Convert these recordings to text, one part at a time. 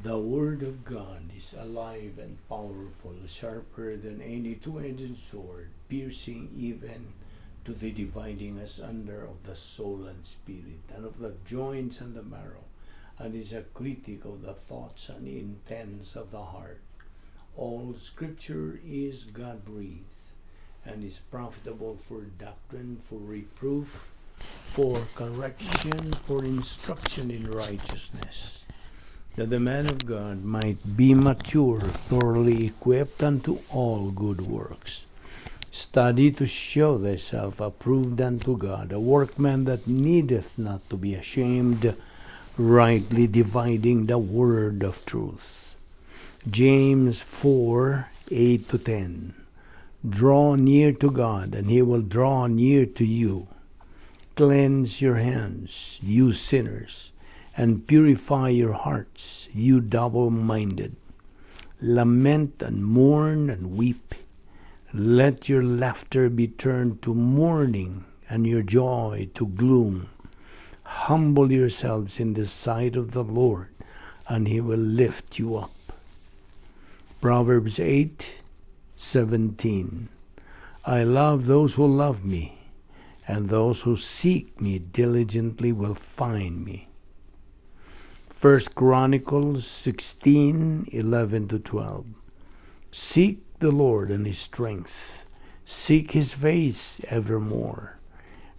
The Word of God is alive and powerful, sharper than any two-edged sword, piercing even to the dividing asunder of the soul and spirit, and of the joints and the marrow, and is a critic of the thoughts and intents of the heart. All Scripture is God-breathed, and is profitable for doctrine, for reproof, for correction, for instruction in righteousness, that the man of God might be mature, thoroughly equipped unto all good works. Study to show thyself approved unto God, a workman that needeth not to be ashamed, rightly dividing the word of truth. James 4:8-10. Draw near to God, and he will draw near to you. Cleanse your hands, you sinners, and purify your hearts, you double-minded. Lament and mourn and weep. Let your laughter be turned to mourning and your joy to gloom. Humble yourselves in the sight of the Lord, and he will lift you up. Proverbs 8:17. I love those who love me, and those who seek me diligently will find me. 1 Chronicles 16:11-12. Seek the Lord and his strength. Seek his face evermore.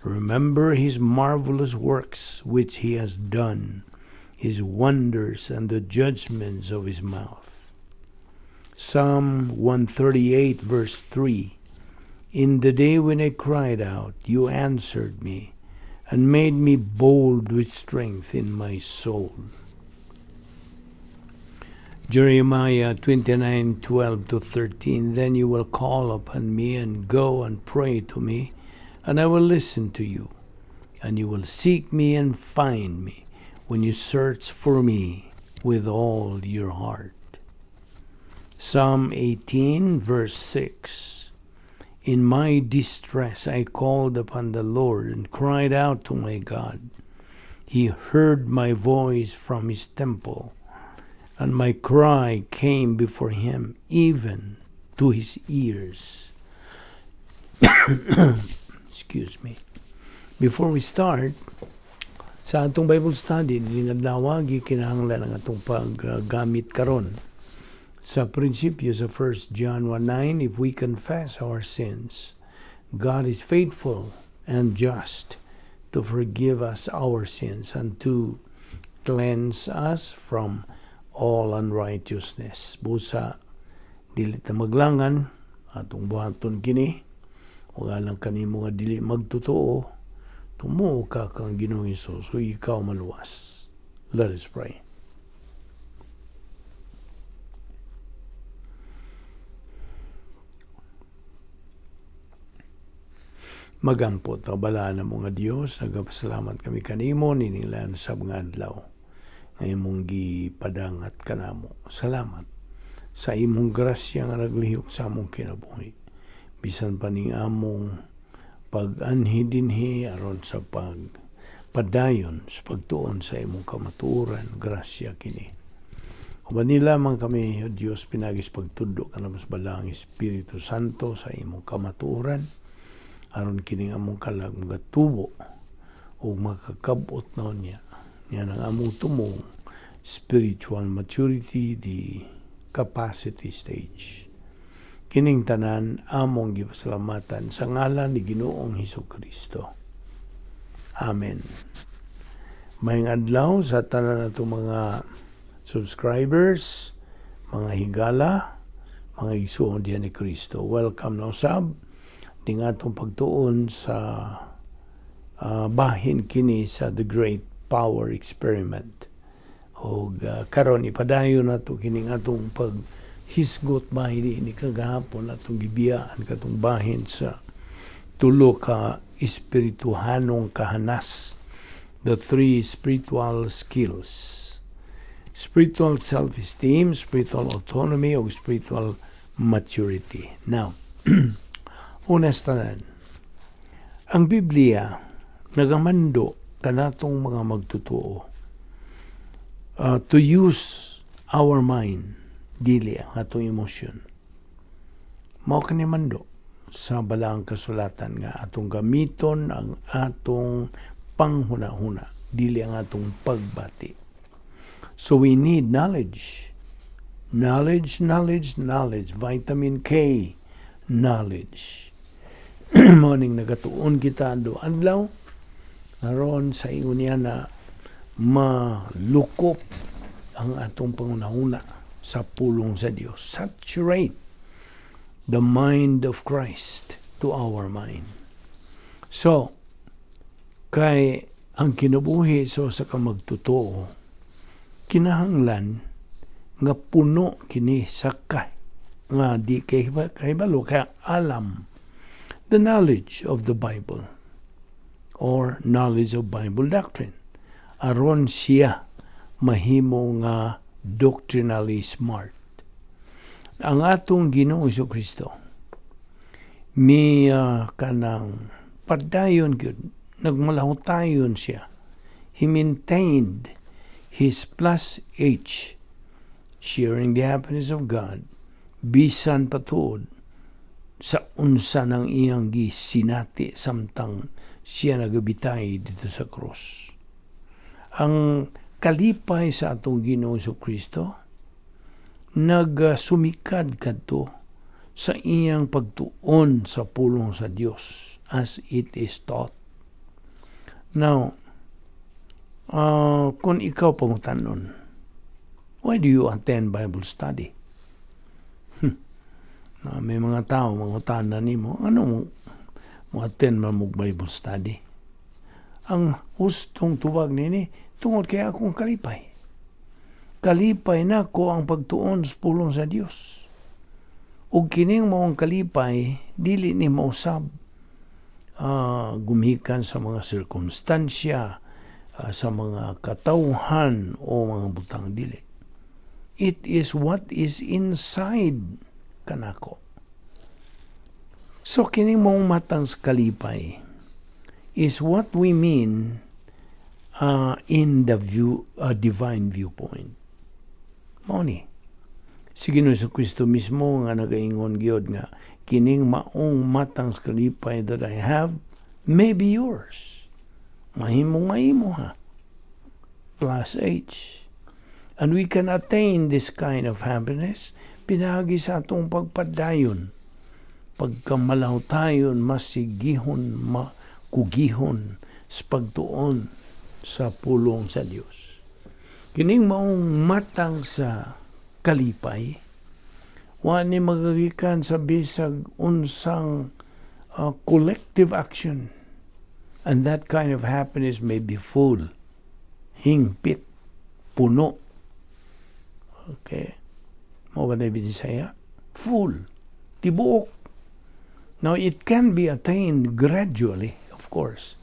Remember his marvelous works which he has done, his wonders and the judgments of his mouth. Psalm 138 verse 3. In the day when I cried out, you answered me and made me bold with strength in my soul. Jeremiah 29:12-13. Then you will call upon me and go and pray to me, and I will listen to you. And you will seek me and find me when you search for me with all your heart. Psalm 18 verse 6. In my distress I called upon the Lord and cried out to my God. He heard my voice from his temple, and my cry came before him, even to his ears. Excuse me. Before we start sa atong Bible study ning adlaw, gikinahanglan ang atong paggamit karon sa prinsipyo sa 1 John 1:9. If we confess our sins, God is faithful and just to forgive us our sins and to cleanse us from all unrighteousness. Busa dili ta maglangan, atong buhaton kini. Ug alang kanimo nga dili magtotoo, tumuo ka kang Ginoong Hesus so ikaw maluwas. Let us pray. Magampo ta. Balaan na mga Dios, nagapasalamat kami kanimo nining sa mga adlaw nga imong gipadangat kanamo. Salamat sa imong grasya nga naglihok sa among kinabuhi. Bisan pa ning among pag-anhi dinhi aron sa pagpadayon sa pagtuon sa imong kamatuoran, grasya kini. Uban lamang kami, O Dios, pinagis pagtudlo kanamo sa Balaang Espiritu Santo sa imong kamatuoran, aron kining among kalag magatubo ug makakabot na niya. Yan ang among tumong spiritual maturity, the capacity stage. Kining tanan among gipasalamatan sa ngalan ni Ginoong Hesus Kristo. Amen. Maayong adlaw sa tanan nato mga subscribers, mga higala, mga igsuon diha ni Kristo. Welcome na usab ning atong pagtuon sa bahin kini sa The Great Power Experiment. Og karon ipadayon nato kining atong paghisgot bahin ni kagahapon atong gibiyaan katong bahin sa tulo ka espirituhanong kahanas, the three spiritual skills: spiritual self-esteem, spiritual autonomy, o spiritual maturity. Now, una sa tanan, ang Biblia nagamando kanatong mga magtotoo to use Our mind, dili ang atong emotion. Mao kani mando sa Balaang Kasulatan nga atong gamiton ang atong panghuna-huna, dili ang atong pagbati. So we need knowledge. Knowledge, knowledge, knowledge. Vitamin K, knowledge. Mao ning nagatuon kita do adlaw aron sa ingon niya na malukop ang atong panghuna-huna sa pulong sa Dios. Saturate the mind of Christ to our mind. So, kay ang kinabuhi sa usa ka magtotoo, kinahanglan nga puno kini sa kay nga di kay kahibalo kay alam, the knowledge of the Bible or knowledge of Bible doctrine, aron siya mahimo nga doctrinally smart. Ang atong Ginoong Kristo mi kanang padayon gyud, nagmalahutayon siya. He maintained his plus H, sharing the happiness of God, bisan patuod sa unsa ng iyang gisinati samtang siya nagabitay dito sa krus. Ang kalipay sa atong Ginoong Kristo nagsumikad kadto sa iyang pagtuon sa pulong sa Dios as it is taught. Now, kung ikaw pangutanon, "Why do you attend Bible study?" May mga tao mangutana nimo, "Ano mo mo attend man mo Bible study?" Ang hustong tubag nini, "Tungod kay akong kalipay. Kalipay nako ang pagtuon sa pulong sa Dios. Ug kining maong kalipay dili ni mausab gumikan sa mga sirkumstansya, sa mga katawhan o mga butang, dili. It is what is inside kanako." So kining maong matang sa kalipay is what we mean in the view divine viewpoint. Mao ni. Si Ginoong Kristo mismo nga nagaingon gyud nga kining maong matang sa kalipay that I have may be yours. Mahimong mahimo ha. Plus H. And we can attain this kind of happiness pinaagi sa atong pagpadayon. Pagkamalahutayon, masigihon, makugihon sa pagtuon sa pulong sa Dios. Kining maong matang sa kalipay, wa ni magagikan sa bisag unsang collective action. And that kind of happiness may be full, hingpit, puno. Okay. Mao ba na Bisaya? Full. Tibuok. Now, it can be attained gradually, of course.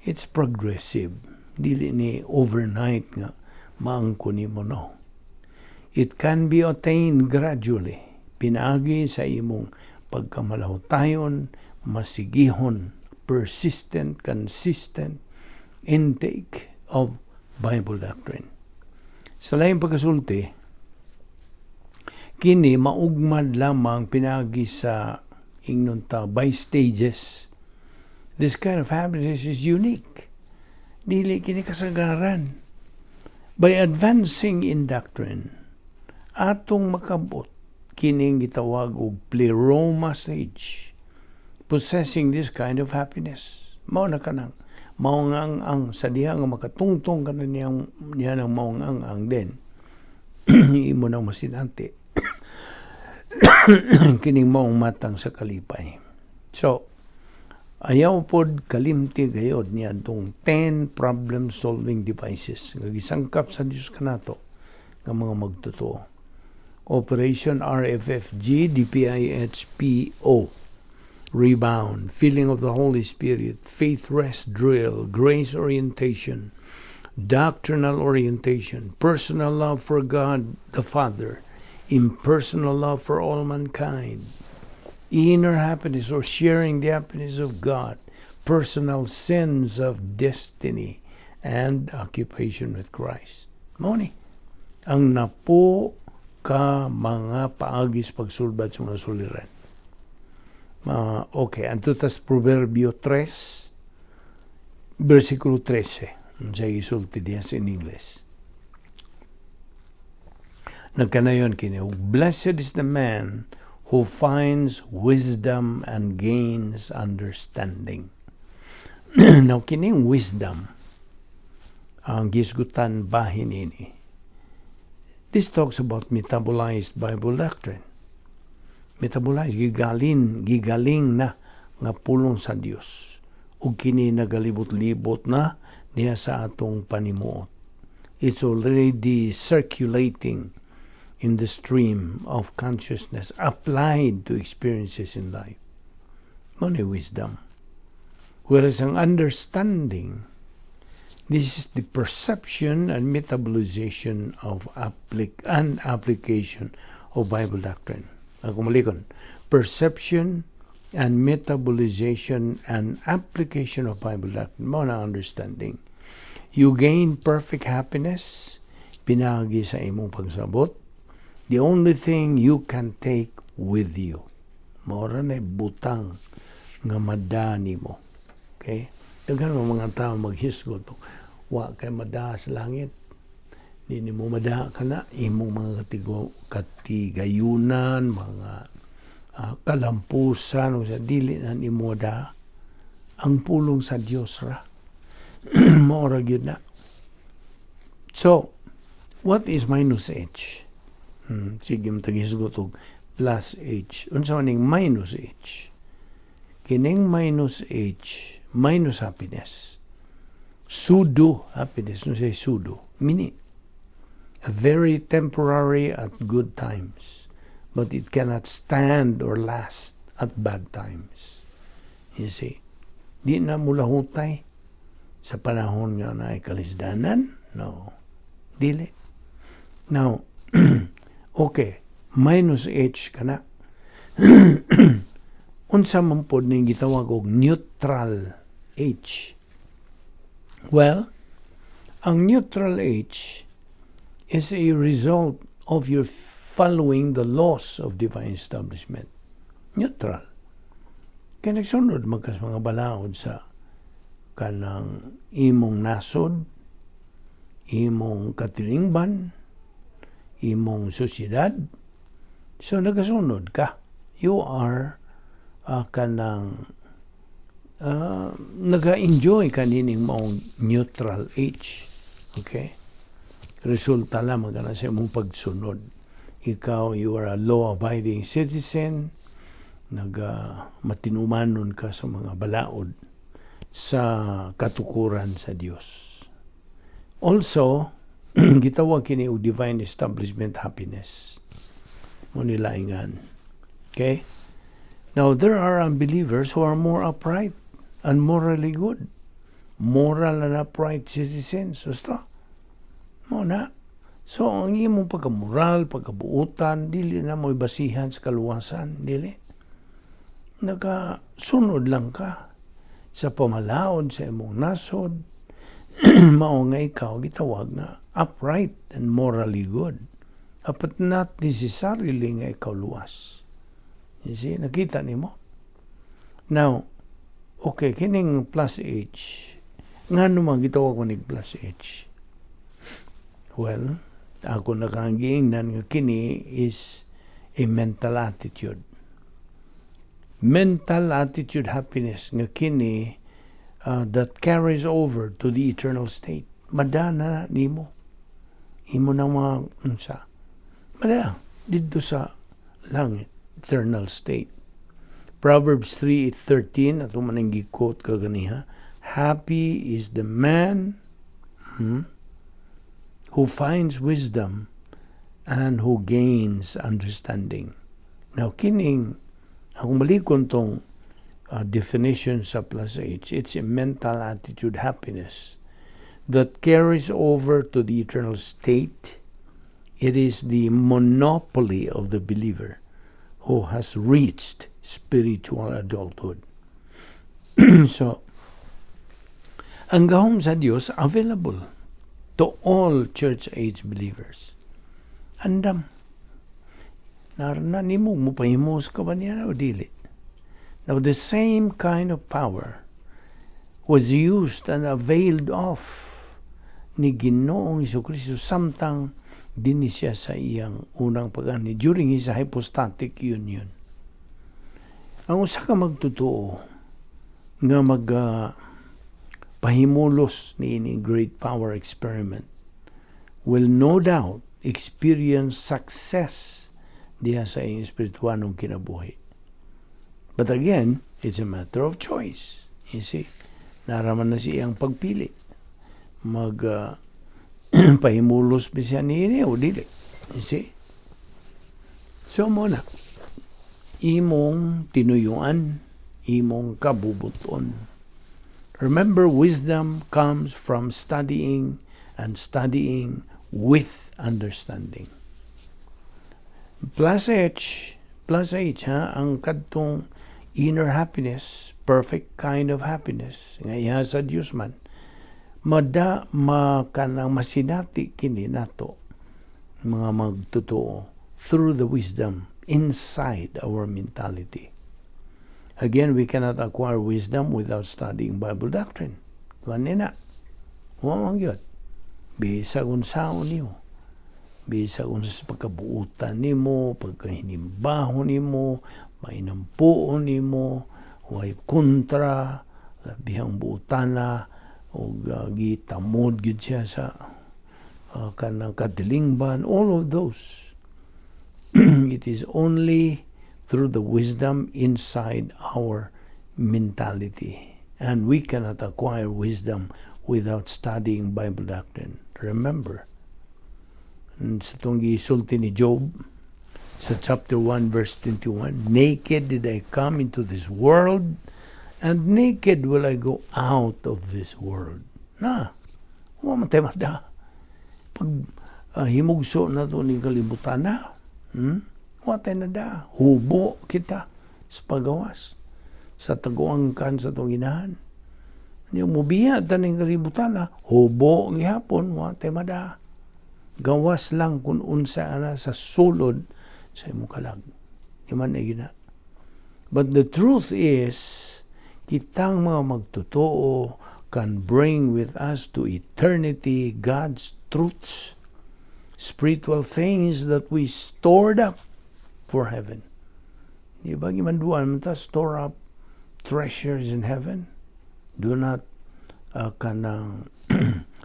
It's progressive. Dili ni overnight nga maangko nimo, no. It can be attained gradually. Pinaagi sa imong pagkamalahutayon, masigihon, persistent, consistent intake of Bible doctrine. Sa laing pagkasulti, kini maugmad lamang pinaagi sa ingnon ta by stages. This kind of happiness is unique. Dili kini kasagaran. By advancing in doctrine, atong makabot kining gitawag og pleroma stage, possessing this kind of happiness. Mao na kanang mao nga ang sa diha nga makatungtong ka na niyang niya ng mao nga ang then imo nang masinati kining maong matang sa kalipay. So, ayaw pod kalimti gayod niadtong 10 problem solving devices nga gisangkap sa Dios kanato nga mga magtotoo. Operation RFFG DPIHPO: Rebound, filling of the Holy Spirit, faith rest drill, grace orientation, doctrinal orientation, personal love for God the Father, impersonal love for all mankind, inner happiness or sharing the happiness of God, personal sense of destiny, and occupation with Christ. Mao ni Ang napo ka mga paagi sa pagsulbad sa mga suliran. Okay, adto tas Proverbio 3, versikulo 13. Unsay gisulti diya in English? Nagkanayon kini, "Blessed is the man who finds wisdom and gains understanding." Now, kining wisdom, ang gisgutan bahin ini. This talks about metabolized Bible doctrine. Metabolized, gigalin, gigaling na nga pulong sa Dios. Ug kini nagalibot-libot na niya sa atong panimuot. It's already circulating in the stream of consciousness applied to experiences in life. Mao wisdom. Whereas ang understanding, this is the perception and metabolization of and application of Bible doctrine. Ako malikon. Perception and metabolization and application of Bible doctrine. Mao na understanding. You gain perfect happiness pinaagi sa imong pagsabot. The only thing you can take with you. Mao ra na butang nga madani mo. Okay? Daghan mo mga tao maghisgot. Wa kay mada sa langit. Di nimo mada kana imong mga katigayunan, mga kalampusan, o sa dili na nimo da ang pulong sa Dios ra. Mao ra gyud na. So, what is minus H? Sige, matagisgot og plus H. Unsa man ning minus H? Kining minus H, minus happiness. Pseudo happiness. Unsay pseudo? Mini. A very temporary at good times, but it cannot stand or last at bad times. You see? Di na mulahutay sa panahon nga naay kalisdanan. No. Dili. Now, okay, minus H kana. Unsa man pod ning gitawag og neutral H? Well, ang neutral H is a result of your following the laws of divine establishment. Neutral. Kaya nagsunod man ka sa mga balaod sa kanang imong nasod, imong katilingban, imong sosyedad. So nagasunod ka. You are kanang naga-enjoy kanining maong neutral H. Okay? Resulta lamang ka na sa imong pagsunod. Ikaw, you are a law-abiding citizen, naga matinumanon ka sa mga balaod sa katukuran sa Dios. Also, gitawag kini og divine establishment happiness. Mao ni laingan. Okay? Now, there are unbelievers who are more upright and morally good. Moral and upright citizens. Gusto? Mao na. So, ang imong pagkamoral, pagkabuutan, dili na mo basihan sa kaluwasan. Dili. Nagasunod lang ka sa pamalaod sa imong nasod, mao nga ikaw gitawag na upright and morally good. But not necessarily nga ikaw luwas. You see, nakita nimo? Now, okay, kining plus H, ngano man gitawag ko nig plus H? Well, ako na kang giingnan nga kini is a mental attitude. Mental attitude happiness nga kini that carries over to the eternal state. Madana nimo. Imo nang mga unsa. Mada didto sa langit, eternal state. Proverbs 3:13, ato man ang gi-quote kaganiha, "Happy is the man who finds wisdom and who gains understanding." Now, kining, akong balikon tong definition sa plus H, it's a mental attitude happiness that carries over to the eternal state. It is the monopoly of the believer who has reached spiritual adulthood. So, ang gahom sa Dios available to all church age believers. Andam. Narana nimo mo pahimos ka ba niya o dili? Now, the same kind of power was used and availed of ni Ginoong Kristo samtang dinhi siya sa iyang unang pag-anhi during his hypostatic union. Ang usa ka magtotoo nga mag pahimulos ni great power experiment will no doubt experience success diha sa iyang espirituanong kinabuhi. But again, it's a matter of choice. You see, naraman na siyang pagpili. Mag pahimulos ba siya niini o dili? You see? So mao na, imong tinuyuan, imong kabubuton. Remember, wisdom comes from studying and studying with understanding. Plus H, ha, ang kadtong inner happiness, perfect kind of happiness, nga iya sa Dios man, mada makanang masinati kini nato mga magtotoo through the wisdom inside our mentality. Again, we cannot acquire wisdom without studying Bible doctrine. Tuwan na. Wa man gyud. Bisag unsaon nimo. Bisag unsa sa pagkabuutan nimo, pagkahinimbaho nimo, mainampuon nimo, way kontra, labihang buutana, o gitamod gyud siya sa kanang kadilingban, all of those. It is only through the wisdom inside our mentality. And we cannot acquire wisdom without studying Bible doctrine. Remember, sa itong gisulti ni Job, sa chapter 1 verse 21, "Naked did I come into this world, and naked will I go out of this world." Na, wa man tay mada. Pag himugso na to ni kalibutan na, Wa tay nada. Hubo kita sa pagawas. Sa taguangkan sa itong inahan. Yung mubiya ta ning kalibutan na, hubo gihapon, wa tay mada. Gawas lang kung unsa ana sa sulod sa imong kalag. Di man ay gina. But the truth is, kitang mga magtotoo can bring with us to eternity God's truths, spiritual things that we stored up for heaven. Di ba gimanduan man ta, store up treasures in heaven? Do not kanang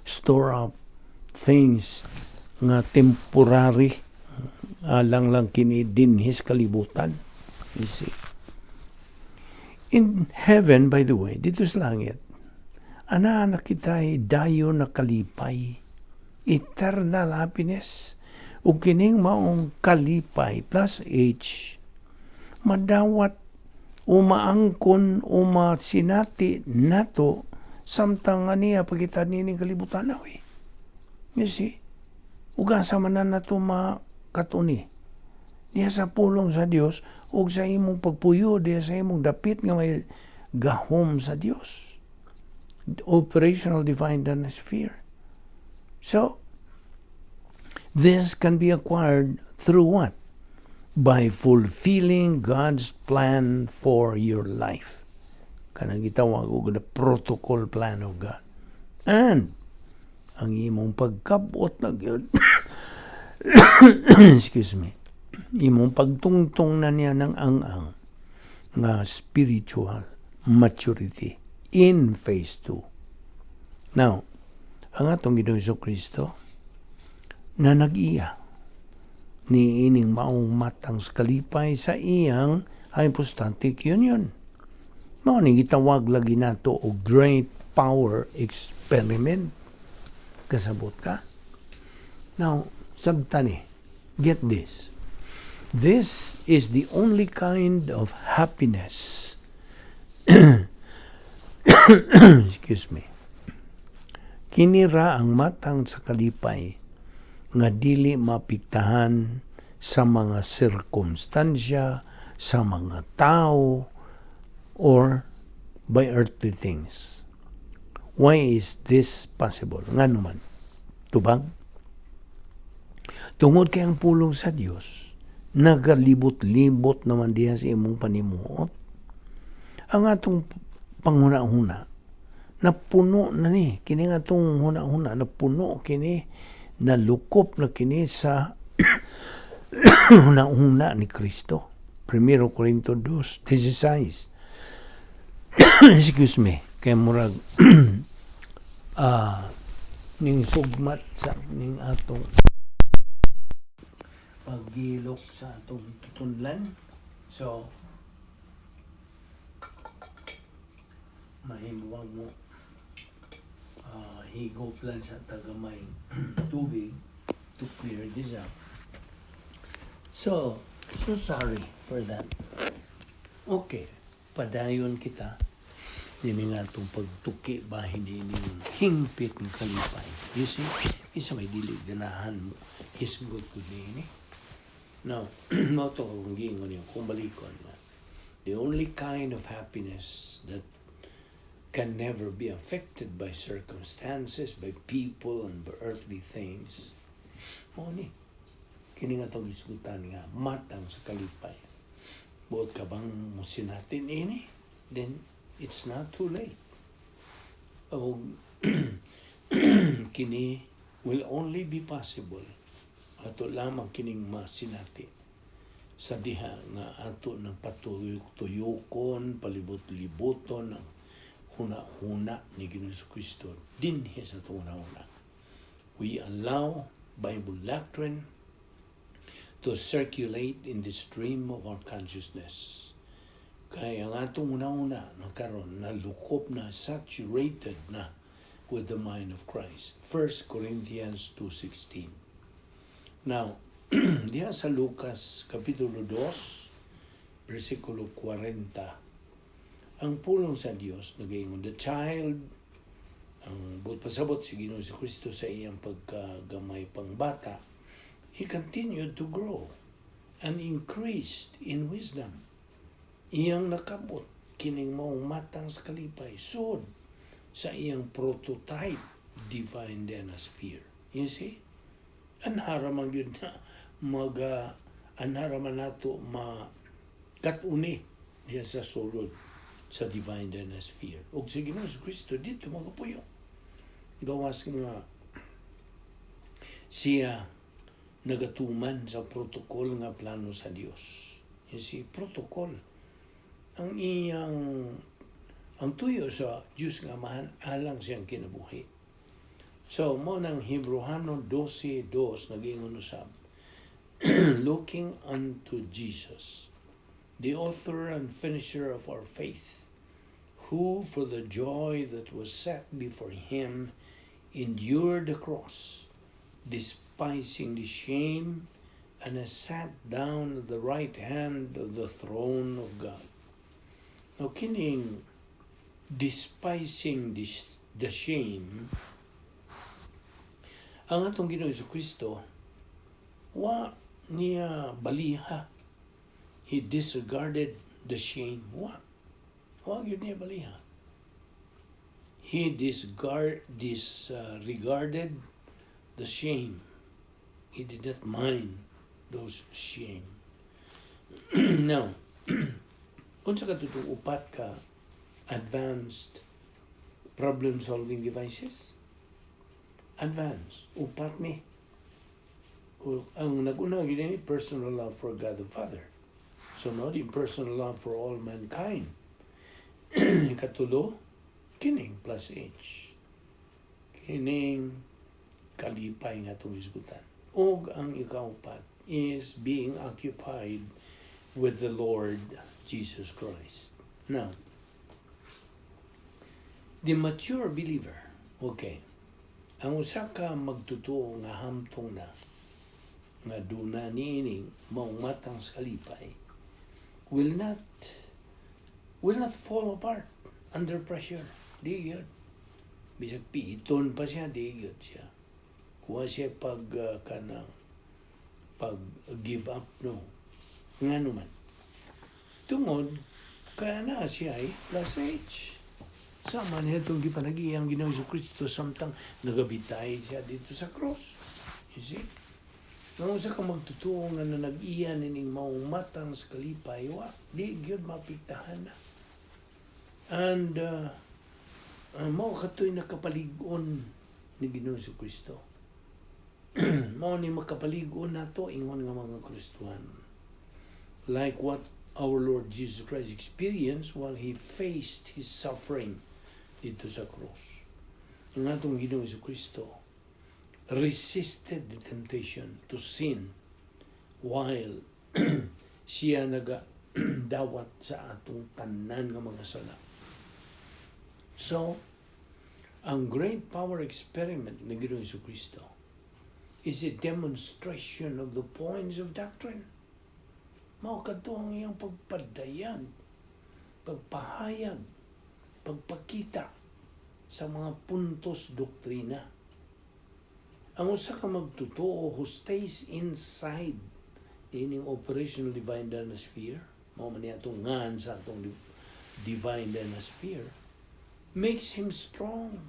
store up things nga temporary alang lang kini dinhi sa kalibutan. You see? In heaven, by the way, dito sa langit, ana na kita'y dayon na kalipay. Eternal happiness. Ug kining maong kalipay plus H, madawat o maangkon o masinati nato samtang aniya pagita nining kalibutan na eh. You see? Ug asa man na nato makatuni? Diha sa pulong sa Dios ug sa imong pagpuyo diha sa imong dapit nga may gahom sa Dios. Operational divine sphere. So, this can be acquired through what? By fulfilling God's plan for your life. Kanang gitawag og the protocol plan of God. And ang imong pagkabot na gyud, excuse me, imong pagtungtong na niya ng ang-ang nga spiritual maturity in phase 2. Now, ang atong Ginoong Kristo na nag-iya ni ining maong matang sa kalipay sa iyang hypostatic union. Mao ni gitawag lagi nato og great power experiment. Kasabot ka? Now, sabtani, get this. This is the only kind of happiness. Excuse me. Kinira ang matang sa kalipay nga dili mapiktahan sa mga sirkumstansya, sa mga tao, or by earthly things. Why is this possible? Ngano man? Tubag? Tungod kay ang pulong sa Dios nagalibot-libot naman diha sa imong panimuot. Ang atong panghuna-huna napuno na ni kini nga atong huna-huna, napuno kini, nalukop na kini sa huna-huna ni Kristo. Primero Corinto 2:16. Excuse me, kay murag ning sugmat sa ning atong paggilok sa atong tutunlan. So, mahimuwag mo higop lang sa tagamay tubig to clear this up. So, so sorry for that. Okay, padayon kita dini nga itong pagtuki bahin ning hingpit ng kalipay. You see, isa may dili ganahan mo hisgot ko niini. Now, mao to akong giingon niyo, kung balikon na, the only kind of happiness that can never be affected by circumstances, by people, and by earthly things, mao ni. Kini nga itong hisgutan nga, matang sa kalipay. Buot ka bang musinati ini? Then, it's not too late. O, kini will only be possible ato lamang kining masinati sa diha nga ato ng patuyok-tuyokon, palibot-liboton ang huna-huna ni Ginoong Kristo dinhi sa atong huna-huna. We allow Bible doctrine to circulate in the stream of our consciousness. Kaya ang atong huna-huna na karon nalukop na, saturated na with the mind of Christ. 1 Corinthians 2:16. Now, diha sa Lucas Kapitulo 2, versikulo 40, ang pulong sa Dios nagaingon, the child, ang buot pasabot si Ginoong Kristo sa iyang pagkagamay pang bata, he continued to grow and increased in wisdom. Iyang nakabot kining maong matang sa kalipay sud sa iyang prototype divine sphere. You see? Anhara man gyud na mag anhara man nato ma katuni diya sa sulod sa divine sphere. Og si Ginoong Kristo dito magapuyo. Gawas nga siya nagatuman sa protocol nga plano sa Dios. You see, protocol. Ang iyang ang tuyo sa Diyos nga Amahan alang siyang kinabuhi. So, mao nang Hebreohano 12:2 nag-ingon usab, looking unto Jesus, the author and finisher of our faith, who for the joy that was set before him endured the cross, despising the shame, and has sat down at the right hand of the throne of God. Now, kining despising this, the shame, ang atong Ginoong Kristo, wa niya baliha. He disregarded the shame. Wa. Wa gyud niya baliha. He disregarded the shame. He did not mind those shame. Now, unsa ka itong upat ka advanced problem solving devices? Advanced. Upat ni. O, ang nag-una gyud ni personal love for God the Father. Sunod, yung personal love for all mankind. Katulo, kining plus H. Kining kalipay nga itong isgutan. Ug ang ikaupat is being occupied with the Lord Jesus Christ. Now, the mature believer, okay, ang usa ka magtutuo nga hamtong na nga duna niining maong matang sa kalipay will not fall apart under pressure. Di gyud. Bisag piiton pa siya, di gyud siya. Kuha siya pag kanang pag give up, no. Nga naman. Tungod, kaya na siya ay plus H. Sama niya itong gipanagiyang Ginoong Kristo samtang nagabitay siya dito sa cross. You see? Nga usa ka magtutuo nga na nag-iya nining maong matang sa kalipay, wa, di gyud maapektahan na. And mao kato'y nakapalig-on ni Ginoong Kristo. Mao ni makapalig-on nato ingon nga mga Kristohanon. Like what our Lord Jesus Christ experienced while He faced His suffering dito sa cross. Ang atong Ginoong Kristo resisted the temptation to sin while siya naga dawat sa atong tanan nga mga sala. So, ang great power experiment ni Ginoong Kristo is a demonstration of the points of doctrine. Mao kadto ang iyang pagpadayag, pagpahayag, pagpakita sa mga puntos doktrina. Ang usa ka magtotoo who stays inside ining operational divine sphere, mao man niya atong ngan sa atong divine sphere, makes him strong.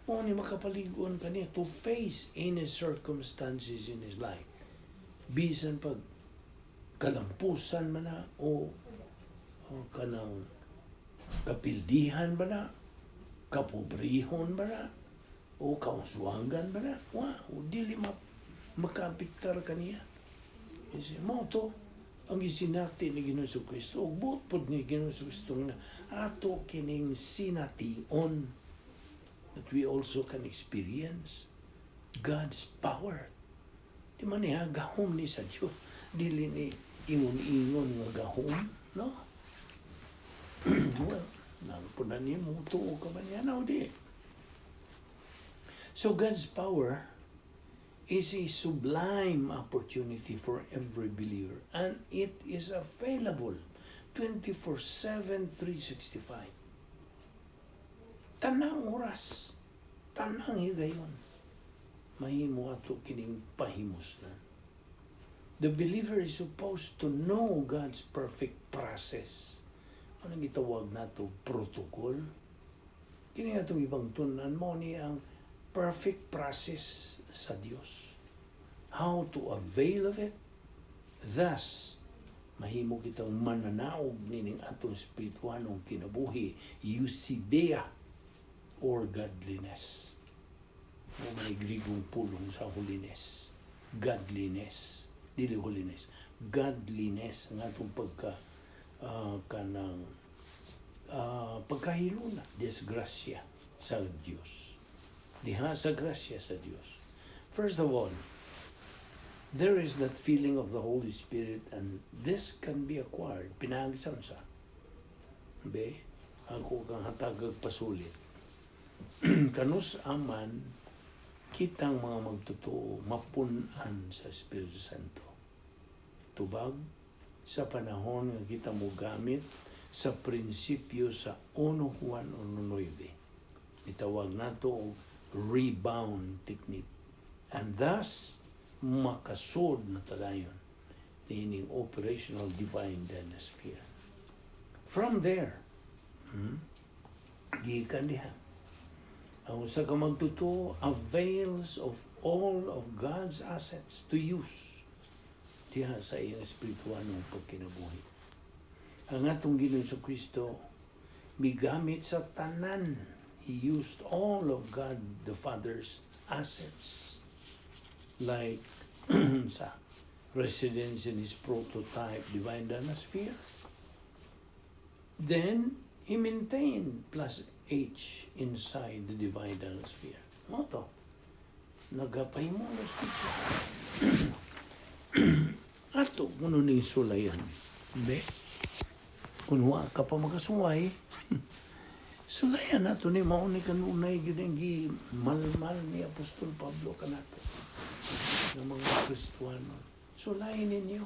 Mao ni makapalig-on kaniya to face any circumstances in his life. Bisan pag kalampusan man na o kanang kapildihan ba na, kapobrehon ba na, o kauswagan ba na, wa, o dili makaapektar kaniya. Kasi mao to, ang gisinati ni Ginoong Kristo, ug buot pod ni Ginoong Kristo nga ato kining sination, that we also can experience God's power. Di man niya gahom ni sa Dios. Dili ni ingon-ingon nga gahom, no? Well, nangpo na niyo mo tuo ka ba niya na di. So God's power is a sublime opportunity for every believer, and it is available 24/7, 365. Tanang oras, tanang higayon, mahimo ato kining pahimuslan. The believer is supposed to know God's perfect process. Anong gitawag nato? Protocol. Kini atong ibang tunan mo ni ang perfect process sa Dios. How to avail of it. Thus, mahimo kitang mananaog nining atong espirituhanong kinabuhi, eusebeia or godliness. Mao man Grigong pulong sa holiness. Godliness. Dili holiness. Godliness ang atong pagka kanang pagkahiluna, disgrasya sa Dios. Diha sa grasya sa Dios. First of all, there is that feeling of the Holy Spirit, and this can be acquired. Pinaagi sa unsa? Be, ako kang hatagag pasulit. Kanus aman kitang mga magtotoo mapun-an sa Espiritu Santo? Tubag sa panahon nga kita mo gamit sa prinsipyo sa 1 Juan 1.9. Itawag nato og rebound technique. And thus, makasud na ta dayon niining operational divine dynasphere. From there, gikan diha, ang usa ka magtotoo avails of all of God's assets to use diha sa iyang espirituanong pagkinabuhi. Ang atong Ginoong Kristo migamit sa tanan. He used all of God the Father's assets, like sa residence in his prototype divine sphere. Then he maintained plus H inside the divine sphere. Mao to. Nagapahimulos gid siya. Ato kuno ning sulayan. Be. Kung wa ka pa makasuway, sulayan nato ni mao ni kanunay gyud ang gi malmal ni Apostol Pablo kanato ng mga Kristuano. Sulayin ninyo.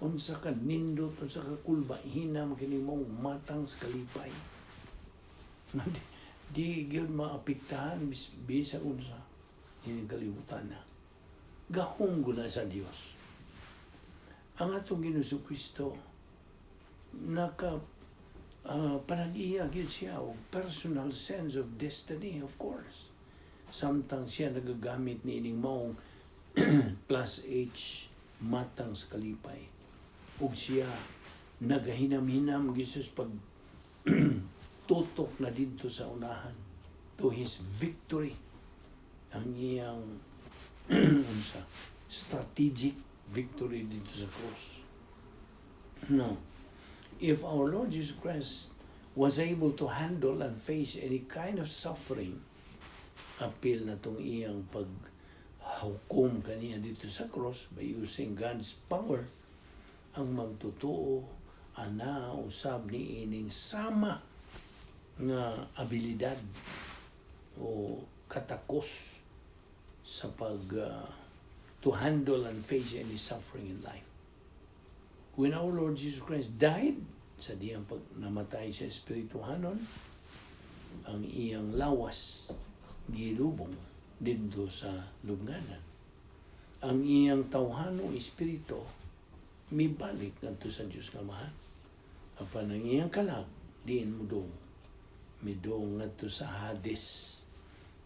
Unsa ka nindot, unsa ka kulbahina kini mong matang sa kalipay. Nga di gyud maapektahan bisag unsa ini kalibutan na. Gahom guna sa Dios. Ang atong Ginoong Kristo naka panag-iya gyud siya og personal sense of destiny, of course. Samtang siya nagagamit niining maong Plus H, matang sa kalipay. Ug siya nagahinam-hinam Jesus pag tutok na didto sa unahan to his victory, ang iyang unsa, strategic victory didto sa cross. No, if our Lord Jesus Christ was able to handle and face any kind of suffering, apil na tong iyang pag hukom kaniya didto sa cross by using God's power, ang magtutuo ana usab ni ining sama nga abilidad o katakos sa pag to handle and face any suffering in life. When our Lord Jesus Christ died, sa diyang pag namatay sa espirituhanon, ang iyang lawas gilubong didto sa lubnganan. Ang iyang tawhanong espiritu mibalik ngadto sa Dios nga Amahan. Apan ang iyang kalag diin modung? Midung ngadto sa Hades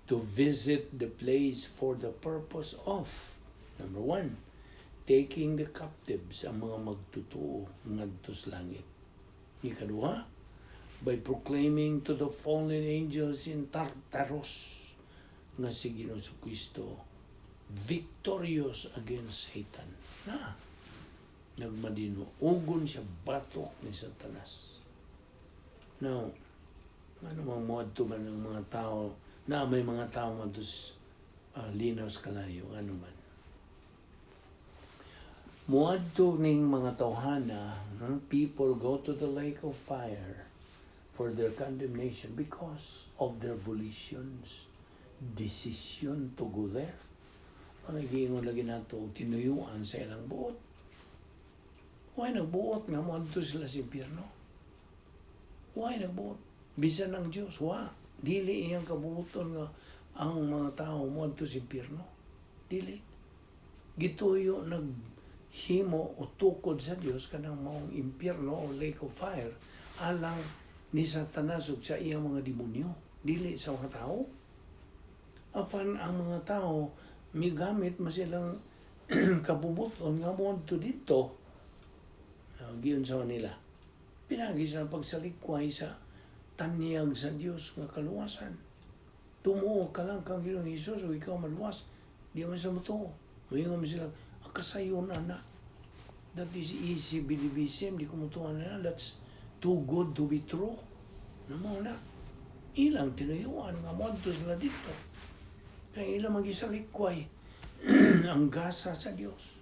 to visit the place for the purpose of, number one, taking the captives, ang mga magtutuo, ngadto sa langit. Ikaduha, by proclaiming to the fallen angels in Tartarus nga si Ginoong Kristo victorious against Satan. Na, nagmadinuogon siya batok ni Satanas. Now, ano mang moadto man ng mga tao, na may mga tao man sa linaw sa kalayo, ano man. Muadto ning mga tawhana, people go to the lake of fire for their condemnation because of their volitions, decision to go there. Ang giingon lagi nato, tinuyuan sa ilang buot. Why nagbuot nga moadto sila sa impyerno? Why nagbuot? Bisan ang Diyos, wa. Dili iyang kabubuton nga ang mga tao moadto sa impyerno. Dili. Gituyo naghimo o tukod sa Dios kanang maong impyerno o lake of fire alang ni Satanas ug sa iyang mga demonyo. Dili sa mga tao. Apan ang mga tao migamit man silang kabubuton nga moadto didto. Giunsa nila? Pinagi sa pagsalikway sa tanyag sa Dios nga kaluwasan. Tumuo ka lang kang Ginoong Hesus o ikaw maluwas. Di man sa motuo. Moingon man sila, "Ang kasayon ana. That is easy believism. Di ko mutuo na. That's too good to be true." Namo na. Ilang tinuyuan nga moadto sila didto. Kaya ilang magisalikway ang gasa sa Dios.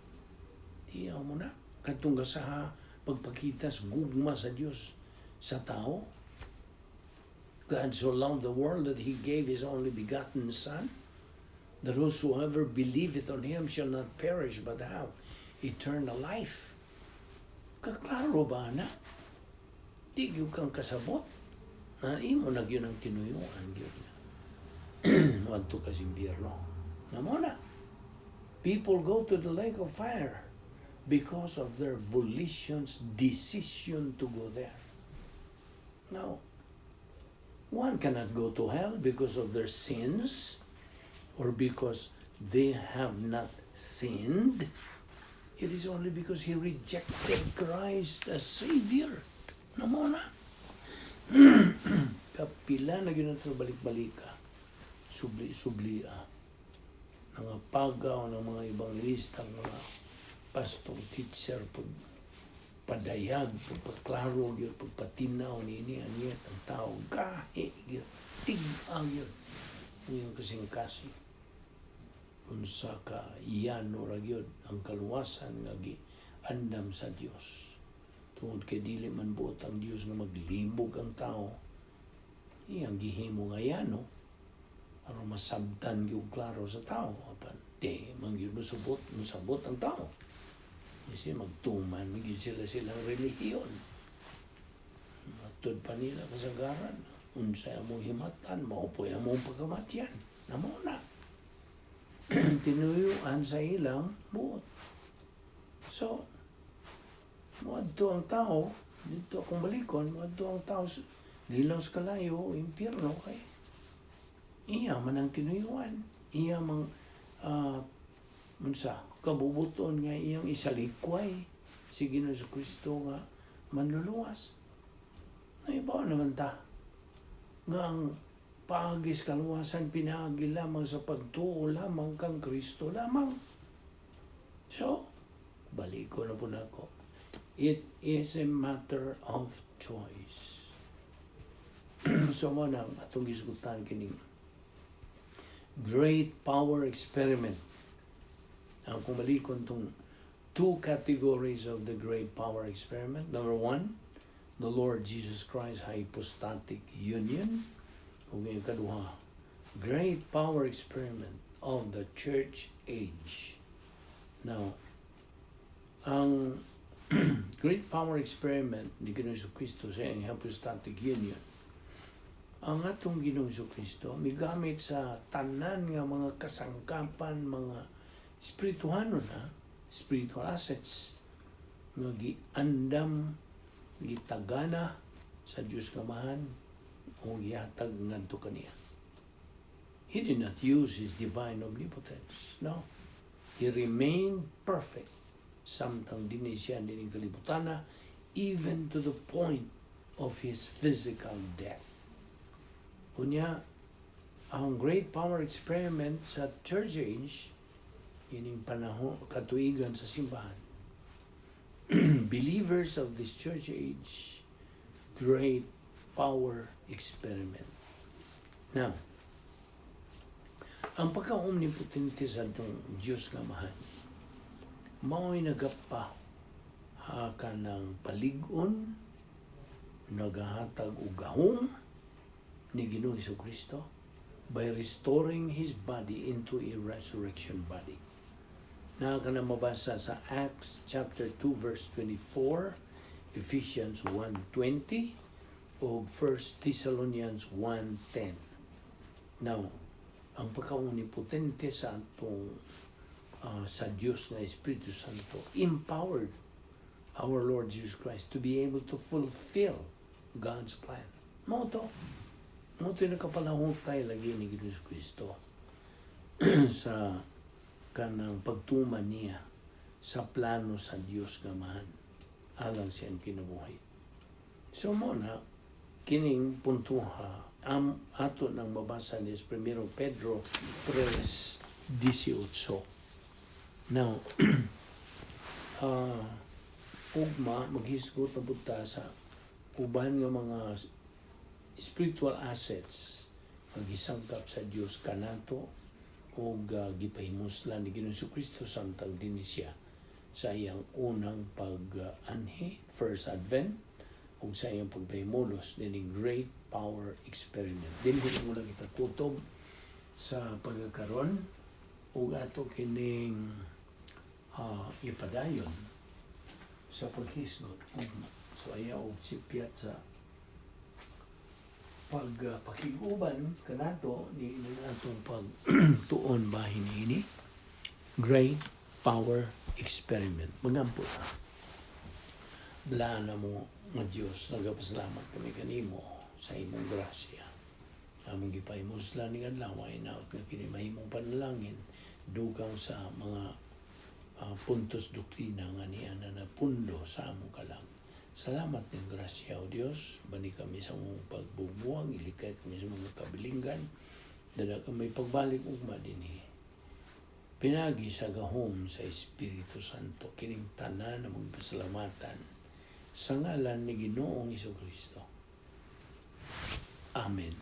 Di mo na. Katong gasaha pagpakita sa gugma sa Dios sa tao. God so loved the world that He gave His only begotten Son, that whosoever believeth on Him shall not perish but have eternal life. Kaklaro ba na? Di gyud kang kasabot. Na imo na gyud ang tinuyuan gyud. Moadto ka sa impyerno. Namo na. People go to the lake of fire because of their volition's decision to go there. Now, one cannot go to hell because of their sins or because they have not sinned. It is only because he rejected Christ as Savior. Namo na. Kapila na gyud nato balik-balika. Subli-subli ah. Mga pagaw ng mga ebanghilista, mga pastor, teacher, pag padayag, pagpaklaro, gyud, pagpatinaw niini aniya ang tao, gahi, gyud, tig-a gyud. Ang kasing-kasing. Unsa ka iyano ra gyud ang kaluwasan nga giandam sa Dios. Tungod kay dili man buot ang Dios nga maglibog ang tao, iyang gihimo nga yano aron masabtan gyud klaro sa tao, apan di man gyud mosabot ang tao. Kasi magtuman man gyud sila silang relihiyon. Matud pa nila kasagaran, unsay among himatan, mao po'y among pagkamatyan. Namo na. Tinuyuan sa ilang buot. So, moadto ang tao, didto akong balikon, moadto ang tao sa lilaw sa kalayo, impyerno kay iya man ang tinuyuan. Iya mang Unsa kabubuton nga iyang isalikway si Ginoong Kristo nga manluluwas? Nahibaw naman ta nga ang paagi sa kaluwasan pinaagi lamang sa pagtuo lamang kang Kristo lamang. So, baliko na po nako. It is a matter of choice. So mao nang atong gisgutan kining great power experiment. Ang kung malikon tong two categories of the great power experiment. Number one, the Lord Jesus Christ hypostatic union. Ug ang kaduha, great power experiment of the church age. Now, ang great power experiment ni Ginoong Kristo sa iyang hypostatic union, ang atong Ginoong Kristo migamit sa tanan nga mga kasangkapan, mga espirituhanon na spiritual assets nga giandam, gitagana sa Dios Amahan o gihatag ngadto kaniya. He did not use his divine omnipotence. No. He remained perfect samtang dinhi siya dining kalibutana, even to the point of his physical death. Unya, ang great power experiment sa church age, ining panahon, katuigan sa simbahan. Believers of this church age, great power experiment. Now, ang pagka-omnipotente sa atong Diyos nga Amahan, mao'y nagapa haka ng palig-on, nagahatag og gahom ni Ginoong Kristo by restoring His body into a resurrection body. Na ka na mabasa sa Acts chapter 2 verse 24, Ephesians 1:20, o 1 Thessalonians 1:10. Now, ang pagka-omnipotente sa atong sa Dios nga Espiritu Santo empowered our Lord Jesus Christ to be able to fulfill God's plan. Mao to. Mao to yung nakapalahutay lagi ni Ginoong Kristo sa kanang pagtuman niya sa plano sa Dios nga Amahan alang siyang kinabuhi. So mao na kining puntuha am ato nang mabasa ni 1 Pedro 3:18. Now, ugma maghisgot na pud ta sa uban nga mga spiritual assets nga gisangkap sa Dios kanato ug gipahimuslan ni Ginoong Kristo samtang dinhi siya sa iyang unang pag-anhi, first advent, ug sa iyang pagpahimulos nining great power experiment. Dinhi mo lang kita kutob sa pagkakaron ug ato kining ipadayon sa paghisgot ugma. So ayaw og sipyat sa pag pakiguban kanato ni atong pagtuon bahin ini great power experiment. Magampo ta. Blaan mo nga Dios, nagapasalamat kami kanimo sa imong grasya. Among gipahimuslan ning adlaw ay hinaot nga kini mahimong panalangin dugang sa mga puntos doktrina nga niya na napundo sa among kalag. Salamat ng grasya o Dios, bani kami sa mong pagbubuwang, ilikay kami sa mga kabilinggan, dala kami pagbalik ugma dinhi. Pinagi sa gahom sa Espiritu Santo, kining tanan na mong pasalamatan sa ngalan ni Ginoong Kristo. Amen.